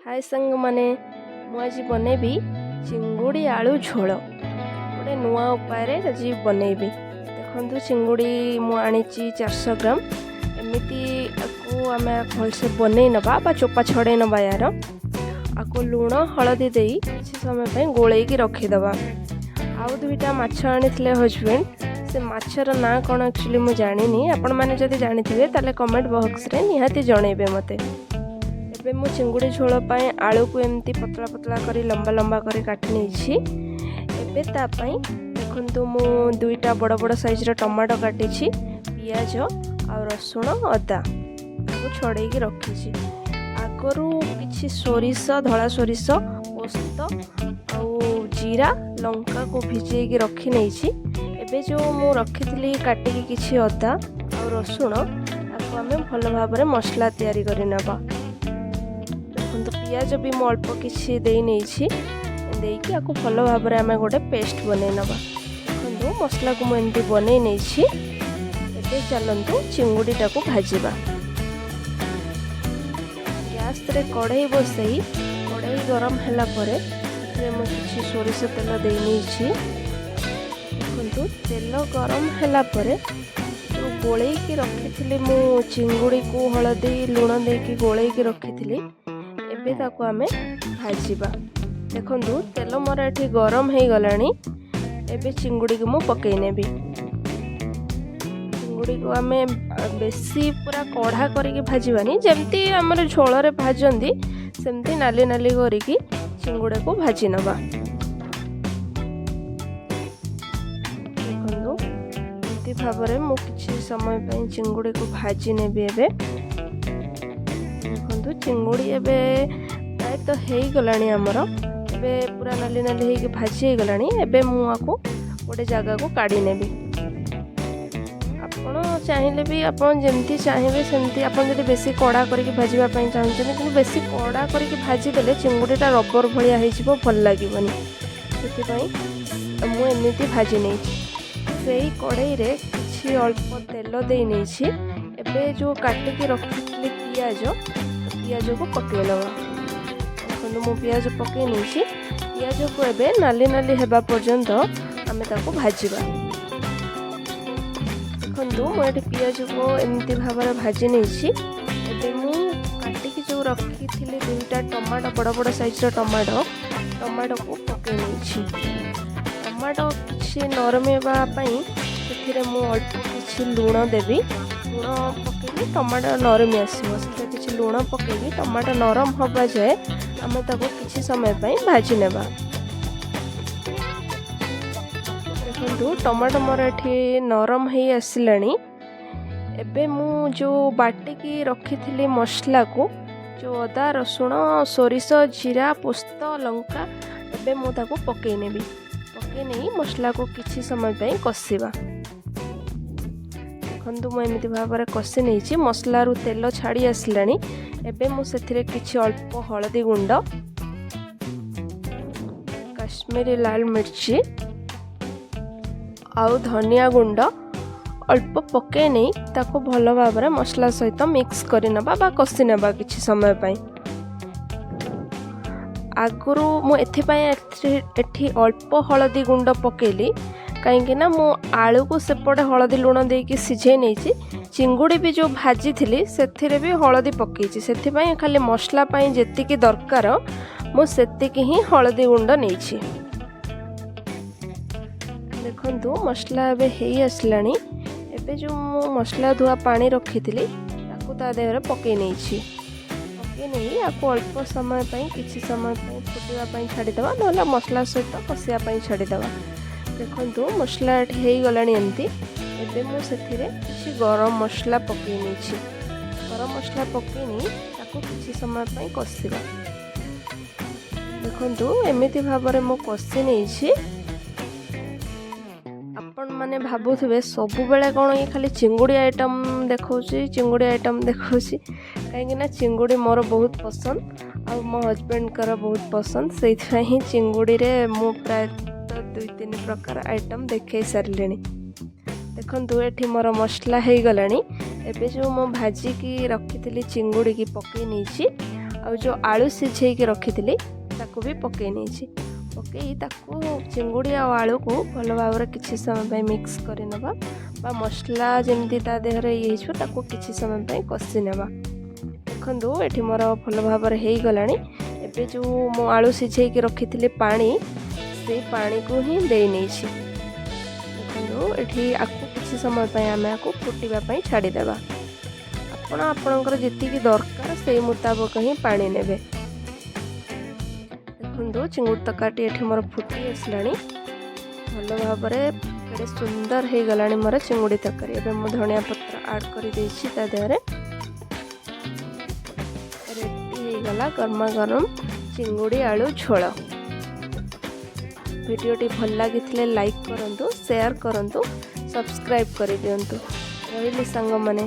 ହାଏ ସାଙ୍ଗମାନେ, ମୁଁ ଆଜି ବନେଇବି ଚିଙ୍ଗୁଡ଼ି ଆଳୁ ଝୋଳ। ଗୋଟେ ନୂଆ ଉପାୟରେ ଆଜି ବନେଇବି। ଦେଖନ୍ତୁ, ଚିଙ୍ଗୁଡ଼ି ମୁଁ ଆଣିଛି 400 ଗ୍ରାମ। ଏମିତି ଆକୁ ଆମେ ଭଲସେ ବନେଇ ନେବା ବା ଚୋପା ଛଡ଼େଇ ନେବା ୟାର। ଆକୁ ଲୁଣ ହଳଦୀ ଦେଇ କିଛି ସମୟ ପାଇଁ ଗୋଳେଇକି ରଖିଦେବା। ଆଉ ଦୁଇଟା ମାଛ ଆଣିଥିଲେ ହଜବେଣ୍ଡ। ସେ ମାଛର ନାଁ କ'ଣ ଆକ୍ଚୁଆଲି ମୁଁ ଜାଣିନି। ଆପଣମାନେ ଯଦି ଜାଣିଥିବେ, ତାହେଲେ କମେଣ୍ଟ ବକ୍ସରେ ନିହାତି ଜଣେଇବେ ମୋତେ। ଏବେ ମୁଁ ଚିଙ୍ଗୁଡ଼ି ଝୋଳ ପାଇଁ ଆଳୁକୁ ଏମିତି ପତଳା ପତଳା କରି, ଲମ୍ବା ଲମ୍ବା କରି କାଟି ନେଇଛି। ଏବେ ତା ପାଇଁ ଦେଖନ୍ତୁ, ମୁଁ ଦୁଇଟା ବଡ଼ ବଡ଼ ସାଇଜ୍ର ଟମାଟୋ କାଟିଛି, ପିଆଜ ଆଉ ରସୁଣ, ଅଦା ତାକୁ ଛଡ଼େଇକି ରଖିଛି ଆଗରୁ। କିଛି ସୋରିଷ, ଧଳା ସୋରିଷ, ପୋସ୍ତ ଆଉ ଜିରା, ଲଙ୍କାକୁ ଭିଜେଇକି ରଖି ନେଇଛି। ଏବେ ଯେଉଁ ମୁଁ ରଖିଥିଲି କାଟିକି କିଛି ଅଦା ଆଉ ରସୁଣ, ତାକୁ ଆମେ ଭଲ ଭାବରେ ମସଲା ତିଆରି କରି ନେବା। ଦେଖନ୍ତୁ, ପିଆଜ ବି ମୁଁ ଅଳ୍ପ କିଛି ଦେଇ ନେଇଛି। ଦେଇକି ଆକୁ ଭଲ ଭାବରେ ଆମେ ଗୋଟେ ପେଷ୍ଟ ବନେଇ ନେବା। ଦେଖନ୍ତୁ, ମସଲାକୁ ମୁଁ ଏମିତି ବନେଇ ନେଇଛି। ଏବେ ଚାଲନ୍ତୁ ଚିଙ୍ଗୁଡ଼ିଟାକୁ ଭାଜିବା। ଗ୍ୟାସରେ କଢ଼େଇ ବସେଇ, କଢ଼େଇ ଗରମ ହେଲା ପରେ ସେଥିରେ ମୁଁ କିଛି ସୋରିଷ ତେଲ ଦେଇ ନେଇଛି। ଦେଖନ୍ତୁ, ତେଲ ଗରମ ହେଲା ପରେ ଯେଉଁ ଗୋଳେଇକି ରଖିଥିଲି ମୁଁ, ଚିଙ୍ଗୁଡ଼ିକୁ ହଳଦୀ ଲୁଣ ଦେଇକି ଗୋଳେଇକି ରଖିଥିଲି, ଏବେ ତାକୁ ଆମେ ଭାଜିବା। ଦେଖନ୍ତୁ, ତେଲ ମୋର ଏଠି ଗରମ ହେଇଗଲାଣି। ଏବେ ଚିଙ୍ଗୁଡ଼ିକୁ ମୁଁ ପକେଇ ନେବି। ଚିଙ୍ଗୁଡ଼ିକୁ ଆମେ ବେଶୀ ପୁରା କଢ଼ା କରିକି ଭାଜିବାନି। ଯେମିତି ଆମର ଝୋଳରେ ଭାଜନ୍ତି, ସେମିତି ନାଲି ନାଲି କରିକି ଚିଙ୍ଗୁଡ଼ିକୁ ଭାଜି ନେବା। ଦେଖନ୍ତୁ, ଏମିତି ଭାବରେ ମୁଁ କିଛି ସମୟ ପାଇଁ ଚିଙ୍ଗୁଡ଼ିକୁ ଭାଜି ନେବି। ଏବେ ଦେଖନ୍ତୁ, ଚିଙ୍ଗୁଡ଼ି ଏବେ ପ୍ରାୟତଃ ହେଇଗଲାଣି ଆମର। ଏବେ ପୁରା ନାଲି ନାଲି ହେଇକି ଭାଜି ହେଇଗଲାଣି। ଏବେ ମୁଁ ଆକୁ ଗୋଟେ ଜାଗାକୁ କାଢ଼ି ନେବି। ଆପଣ ଚାହିଁଲେ ବି, ଆପଣ ଯେମିତି ଚାହିଁବେ ସେମିତି, ଆପଣ ଯଦି ବେଶୀ କଡ଼ା କରିକି ଭାଜିବା ପାଇଁ ଚାହୁଁଛନ୍ତି, କିନ୍ତୁ ବେଶୀ କଡ଼ା କରିକି ଭାଜିଦେଲେ ଚିଙ୍ଗୁଡ଼ିଟା ରବର ଭଳିଆ ହେଇଯିବ, ଭଲ ଲାଗିବନି। ସେଥିପାଇଁ ମୁଁ ଏମିତି ଭାଜି ନେଇଛି। ସେଇ କଡ଼େଇରେ କିଛି ଅଳ୍ପ ତେଲ ଦେଇ ନେଇଛି। ଏବେ ଯେଉଁ କାଟିକି ରଖିଥିଲି ପିଆଜ, ପିଆଜକୁ ପକାଇ ନେବା। ଦେଖନ୍ତୁ, ମୁଁ ପିଆଜ ପକାଇ ନେଇଛି। ପିଆଜକୁ ଏବେ ନାଲି ନାଲି ହେବା ପର୍ଯ୍ୟନ୍ତ ଆମେ ତାକୁ ଭାଜିବା। ଦେଖନ୍ତୁ, ମୁଁ ଏଠି ପିଆଜକୁ ଏମିତି ଭାବରେ ଭାଜି ନେଇଛି। ଏବେ ମୁଁ କାଟିକି ଯେଉଁ ରଖିଥିଲି ଦୁଇଟା ଟମାଟୋ, ବଡ଼ ବଡ଼ ସାଇଜ୍ର ଟମାଟୋ, ଟମାଟୋକୁ ପକାଇ ନେଇଛି। ଟମାଟୋ କିଛି ନରମ ହେବା ପାଇଁ ସେଥିରେ ମୁଁ ଅଳ୍ପ କିଛି ଲୁଣ ଦେବି। ଲୁଣ ପକାଇଲେ ଟମାଟୋ ନରମି ଆସିବ। ସେଥିରେ କିଛି ଲୁଣ ପକାଇକି ଟମାଟୋ ନରମ ହେବା ଯାଏ ଆମେ ତାକୁ କିଛି ସମୟ ପାଇଁ ଭାଜି ନେବା। ଦେଖନ୍ତୁ, ଟମାଟୋ ମୋର ଏଠି ନରମ ହେଇ ଆସିଲାଣି। ଏବେ ମୁଁ ଯେଉଁ ବାଟିକି ରଖିଥିଲି ମସଲାକୁ, ଯେଉଁ ଅଦା, ରସୁଣ, ସୋରିଷ, ଜିରା, ପୋସ୍ତ, ଲଙ୍କା, ଏବେ ମୁଁ ତାକୁ ପକାଇ ନେବି। ପକାଇ ନେଇ ମସଲାକୁ କିଛି ସମୟ ପାଇଁ କଷିବା। ଦେଖନ୍ତୁ, ମୁଁ ଏମିତି ଭାବରେ କଷି ନେଇଛି। ମସଲାରୁ ତେଲ ଛାଡ଼ି ଆସିଲାଣି। ଏବେ ମୁଁ ସେଥିରେ କିଛି ଅଳ୍ପ ହଳଦୀ ଗୁଣ୍ଡ, କାଶ୍ମୀରୀ ଲାଲ ମିର୍ଚି ଆଉ ଧନିଆ ଗୁଣ୍ଡ ଅଳ୍ପ ପକାଇ ନେଇ ତାକୁ ଭଲ ଭାବରେ ମସଲା ସହିତ ମିକ୍ସ କରିନେବା ବା କଷି ନେବା କିଛି ସମୟ ପାଇଁ। ଆଗରୁ ମୁଁ ଏଥିପାଇଁ ଏଠି ଅଳ୍ପ ହଳଦୀ ଗୁଣ୍ଡ ପକାଇଲି, କାହିଁକି ନା ମୁଁ ଆଳୁକୁ ସେପଟେ ହଳଦୀ ଲୁଣ ଦେଇକି ସିଝେଇ ନେଇଛି। ଚିଙ୍ଗୁଡ଼ି ବି ଯେଉଁ ଭାଜିଥିଲି, ସେଥିରେ ବି ହଳଦୀ ପକାଇଛି। ସେଥିପାଇଁ ଖାଲି ମସଲା ପାଇଁ ଯେତିକି ଦରକାର, ମୁଁ ସେତିକି ହିଁ ହଳଦୀ ଗୁଣ୍ଡ ନେଇଛି। ଦେଖନ୍ତୁ, ମସଲା ଏବେ ହେଇ ଆସିଲାଣି। ଏବେ ଯେଉଁ ମୁଁ ମସଲା ଧୁଆ ପାଣି ରଖିଥିଲି, ତାକୁ ତା ଦେହରେ ପକାଇ ନେଇଛି। ପକାଇ ନେଇ ଆକୁ ଅଳ୍ପ ସମୟ ପାଇଁ, କିଛି ସମୟ ପାଇଁ ଫୁଟିବା ପାଇଁ ଛାଡ଼ିଦେବା, ନହେଲେ ମସଲା ସହିତ କଷିବା ପାଇଁ ଛାଡ଼ିଦେବା। ଦେଖନ୍ତୁ, ମସଲା ଏଠି ହେଇଗଲାଣି ଏମିତି। ଏବେ ମୁଁ ସେଥିରେ କିଛି ଗରମ ମସଲା ପକାଇ ନେଇଛି। ଗରମ ମସଲା ପକାଇ ନେଇ ତାକୁ କିଛି ସମୟ ପାଇଁ କଷିବା। ଦେଖନ୍ତୁ, ଏମିତି ଭାବରେ ମୁଁ କଷି ନେଇଛି। ଆପଣମାନେ ଭାବୁଥିବେ, ସବୁବେଳେ କ'ଣ ଇଏ ଖାଲି ଚିଙ୍ଗୁଡ଼ି ଆଇଟମ୍ ଦେଖାଉଛି, ଚିଙ୍ଗୁଡ଼ି ଆଇଟମ୍ ଦେଖାଉଛି? କାହିଁକିନା ଚିଙ୍ଗୁଡ଼ି ମୋର ବହୁତ ପସନ୍ଦ ଆଉ ମୋ ହଜବେଣ୍ଡଙ୍କର ବହୁତ ପସନ୍ଦ। ସେଇଥିପାଇଁ ହିଁ ଚିଙ୍ଗୁଡ଼ିରେ ମୁଁ ପ୍ରାୟତଃ ଦୁଇ ତିନି ପ୍ରକାର ଆଇଟମ୍ ଦେଖାଇ ସାରିଲିଣି। ଦେଖନ୍ତୁ, ଏଠି ମୋର ମସଲା ହେଇଗଲାଣି। ଏବେ ଯେଉଁ ମୁଁ ଭାଜିକି ରଖିଥିଲି ଚିଙ୍ଗୁଡ଼ିକି ପକାଇ ନେଇଛି। ଆଉ ଯେଉଁ ଆଳୁ ସିଝେଇକି ରଖିଥିଲି, ତାକୁ ବି ପକାଇ ନେଇଛି। ପକାଇ ତାକୁ ଚିଙ୍ଗୁଡ଼ି ଆଉ ଆଳୁକୁ ଭଲ ଭାବରେ କିଛି ସମୟ ପାଇଁ ମିକ୍ସ କରିନେବା ବା ମସଲା ଯେମିତି ତା ଦେହରେ ଇଏ ହେଇଯିବ, ତାକୁ କିଛି ସମୟ ପାଇଁ କଷି ନେବା। ଦେଖନ୍ତୁ, ଏଠି ମୋର ଭଲ ଭାବରେ ହେଇଗଲାଣି। ଏବେ ଯେଉଁ ମୁଁ ଆଳୁ ସିଝେଇକି ରଖିଥିଲି ପାଣି, ସେଇ ପାଣିକୁ ହିଁ ଦେଇ ନେଇଛି। ଦେଖନ୍ତୁ, ଏଠି ଆକୁ କିଛି ସମୟ ପାଇଁ ଆମେ ଆକୁ ଫୁଟିବା ପାଇଁ ଛାଡ଼ିଦେବା। ଆପଣ ଆପଣଙ୍କର ଯେତିକି ଦରକାର, ସେଇ ମୁତାବକ ହିଁ ପାଣି ନେବେ। ଦେଖନ୍ତୁ, ଚିଙ୍ଗୁଡ଼ି ତରକାରୀଟି ଏଠି ମୋର ଫୁଟି ଆସିଲାଣି ଭଲ ଭାବରେ। କେଡ଼େ ସୁନ୍ଦର ହେଇଗଲାଣି ମୋର ଚିଙ୍ଗୁଡ଼ି ତରକାରୀ। ଏବେ ମୁଁ ଧନିଆ ପତ୍ର ଆଡ଼୍ କରିଦେଇଛି ତା ଦେହରେ। ରେଡ଼ି ହେଇଗଲା ଗରମା ଗରମ ଚିଙ୍ଗୁଡ଼ି ଆଳୁ ଝୋଳ। ଭିଡ଼ିଓଟି ଭଲ ଲାଗିଥିଲେ ଲାଇକ୍ କରନ୍ତୁ, ସେୟାର କରନ୍ତୁ, ସବସ୍କ୍ରାଇବ୍ କରିଦିଅନ୍ତୁ। ରହିଲି ସାଙ୍ଗମାନେ।